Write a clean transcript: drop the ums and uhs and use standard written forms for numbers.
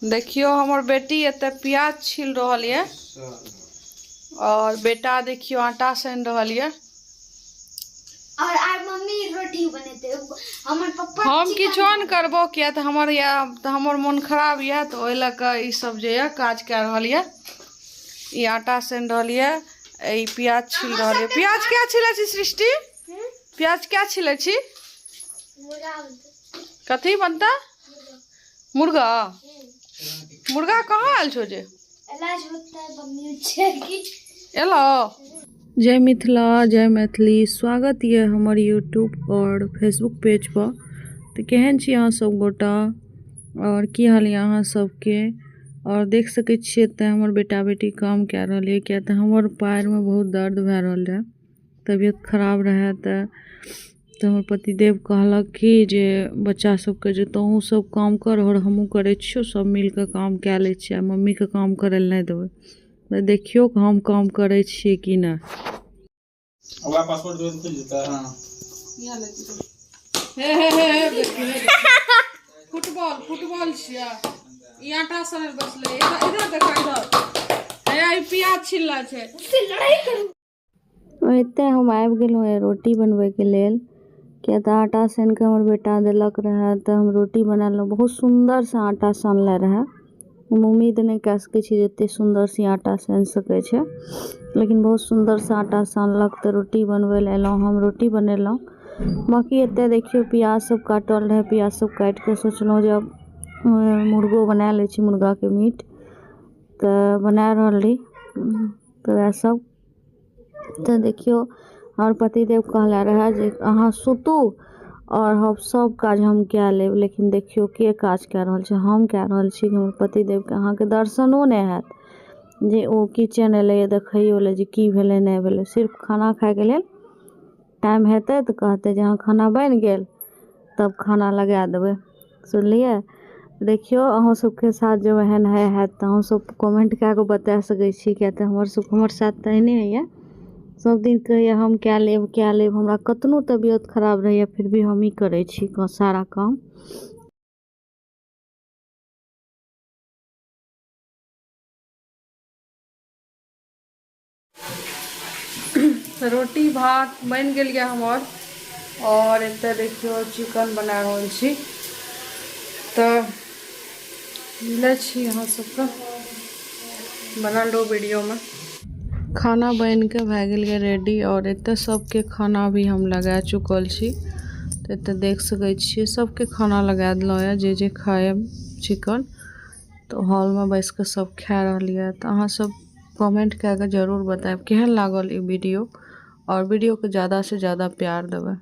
देखियो हमर बेटी एते प्याज छील रहल ये और बेटा देखियो आटा सान रहल ये और आइ मम्मी रोटी बनेते हमर पप्पा हम किछो नहि करबो किया तऽ हमर या तऽ हमर मोन खराब यऽ तऽ ओहि लऽ कऽ ई सब जे यऽ काज कए रहल यऽ। ई आटा सान रहल यऽ, ई प्याज छील रहल यऽ। प्याज क्या छिलै छी सृष्टि? प्याज क्या छिलै छी? कथी बनता? मुर्गा। मुर्गा कहाँ आयल छौ जे? एलो। जय मिथिला जय मैथिली। स्वागत यऽ हमर यूट्यूब और फेसबुक पेज पर। तऽ केहन छी अहाँ सब गोटा और की हाल यऽ अहाँ सबके? और देख सकै छियै एतऽ हमर बेटा बेटी काम कए रहल यऽ, किया तऽ हमर पैरमे बहुत दर्द भए रहल रहए, तबियत खराब रहए। तऽ हमर पतिदेव कहलक कि जे बच्चा सबके जे तोहूँ सब काम कर और हमहूँ करै छियौ, सब मिलके काम कए लै छियै आ मम्मीके काम करै लए नहि देबै। तऽ देखियौ हम काम करै छियै कि नहि। ओकरा पासपोर्ट देबै तऽ खुलि जेतै। हँ, हे हे हे हे, फुटबॉल फुटबॉल छियै ई। आटा सनै बसलै। इधर इधर देखा, इधर हे, ई प्याज छिलना छै। लड़ाई करू। एतऽ हम आबि गेलहुँ रोटी बनबैके लेल, किया तऽ आटा सानिके हमर बेटा देलक रहए तऽ हम रोटी बनेलहुँ। बहुत सुन्दरसँ आटा सानले रहए। हम उम्मीद नहि कए सकै छी जे एतेक सुन्दरसँ आटा सानि सकै छै, लेकिन बहुत सुन्दरसँ आटा सानलक। तऽ रोटी बनबै लए एलहुँ, हम रोटी बनेलहुँ। बाँकी एतऽ देखियौ प्याज सब काटल रहै। प्याज सब काटिके सोचलहुँ जे आब मुर्गो बना लै छी, मुर्गाके मीट तऽ बना रहल रही। तऽ वएह सब। तऽ देखियौ हमर पतिदेव कहले रहए जे अहाँ सुतू आओर हम सब काज हम कए लेब, लेकिन देखियौ के काज कए रहल छै, हम कए रहल छी। हमर पतिदेवके अहाँके दर्शनो नहि हैत जे ओ किचन एलैए देखैयो लए जे की भेलै नहि भेलै। सिर्फ खाना खाइके लेल टाइम हेतै तऽ कहतै जे हँ खाना बनि गेल, तब खाना लगा देबै। सुनलियै? देखियौ अहूँ सबके साथ जब एहन हैत तऽ अहूँ सब कमेंट कए कऽ बता सकै छी, किया तऽ हमर सब हमर साथ तऽ एहने होइए। सब दिन कहैए हम कए लेब कए लेब। हमरा कतनो तबियत खराब रहैए फिर भी हमही करै छी सारा काम। रोटी भात बनि गेल यऽ हमर और एतऽ देखियौ चिकन बना रहल छी। तऽ मिलै छी अहाँ सबके, बनल रहू वीडियोमे। खाना बनिके भए गेल यऽ रेडी और एतऽ सबके खाना भी हम लगा चुकल छी। तऽ एतऽ देख सकै छियै सबके खाना लगा देलहुँ यऽ, जे जे खायब चिकन। तऽ हॉलमे बैस कऽ सब खा रहल यऽ। तऽ अहाँ सब कमेंट कए कऽ जरूर बतायब केहन लागल ई वीडियो और वीडियोके ज़्यादासँ ज़्यादा प्यार देबै।